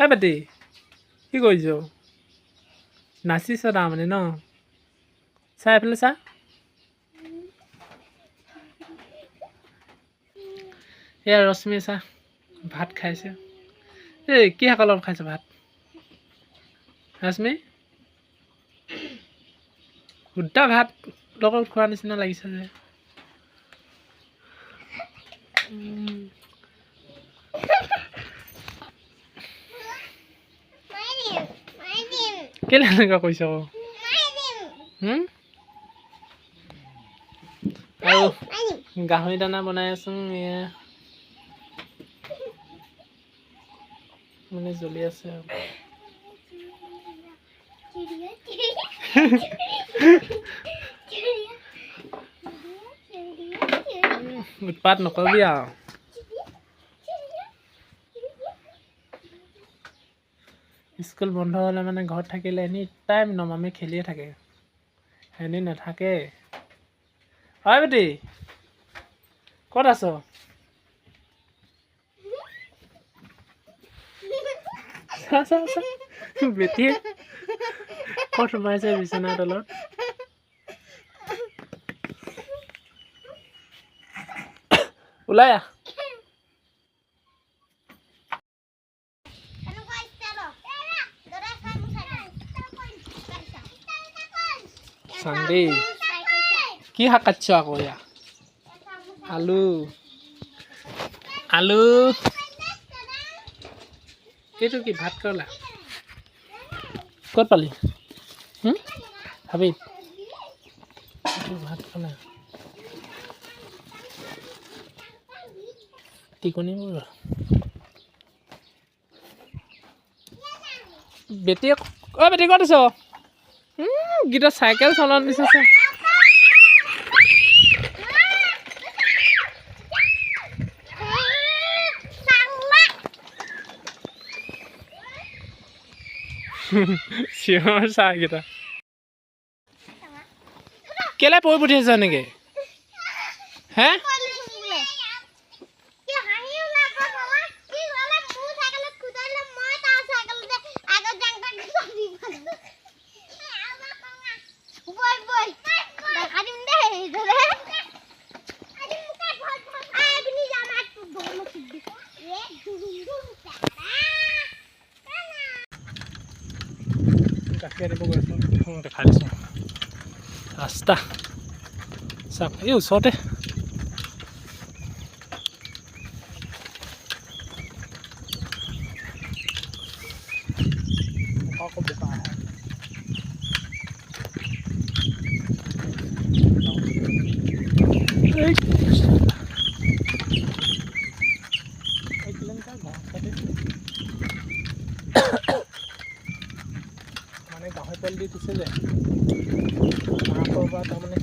এই বেটি, কি কৰিছ? নাচিছ তাৰমানে ন? চা, এইফালে চা। এয়া ৰশ্মি, চা, ভাত খাইছে। এই কি শাকৰ লগত খাইছ ভাত ৰশ্মি? সুদা ভাত লগত খোৱা নিচিনা লাগিছে যে। কেলে এনেকুৱা কৰিছ আকৌ? আৰু গাহৰি দানা বনাই আছো। এয়া মানে জ্বলি আছে আৰু। উৎপাত নকৰিবি আৰু। স্কুল বন্ধ হ'লে মানে ঘৰত থাকিলে এনি টাইম নমামি খেলিয়ে থাকে, এনেই নাথাকে। হয় বেটি, ক'ত আছ? চা চা চা, বেটিয়ে ক'ত সোমাইছে বিচনাৰ তলত। ওলাই আহ। চান্দি, কি শাক কাটিছ আকৌ? এয়া আলু, আলু। এইটো কি ভাত কেৰেলা? ক'ত পালি হাবিত? এইটো ভাত কেৰেলা, টিকনি। বেটি, অ বেটি, ক'ত আছ? গীতা চাইকেল চলান দিছে। চিঞৰ চা কেইটা। কেলে পৰি পঠিয়াইছ এনেকে হে? গাখীৰ আনিব গৈ আছোঁ, দেখাই দিছোঁ ৰাস্তা। চাওক, এই ওচৰতে। আকৌ বোকা আহে। এই 1 কিলোমিটাৰ ঘৰতে মানে গাহৰি পোৱালি দি দিছে যে মাকৰ পৰা তাৰমানে।